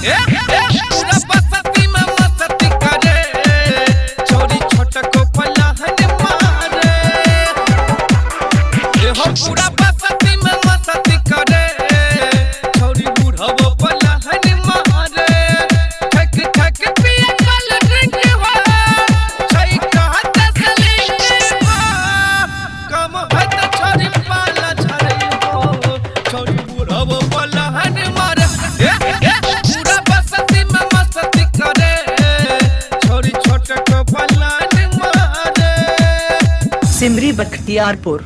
ए ए पूरा बसती में मस्ती करे, छोरी छोटको पलहन मारे। ए हो पूरा बसती में मस्ती करे, छोरी बुढ़व पलहन मारे। ठक ठक पिए कल ड्रिंक हो, छै कहत सलिंग हो। कम हत छोरी पाला झरे हो, छोरी बुढ़व पलहन मारे। ए ए पूरा बसती में मस्ती करे, छोरी छोटको पलहन मारे। सिमरी बख्तियारपुर।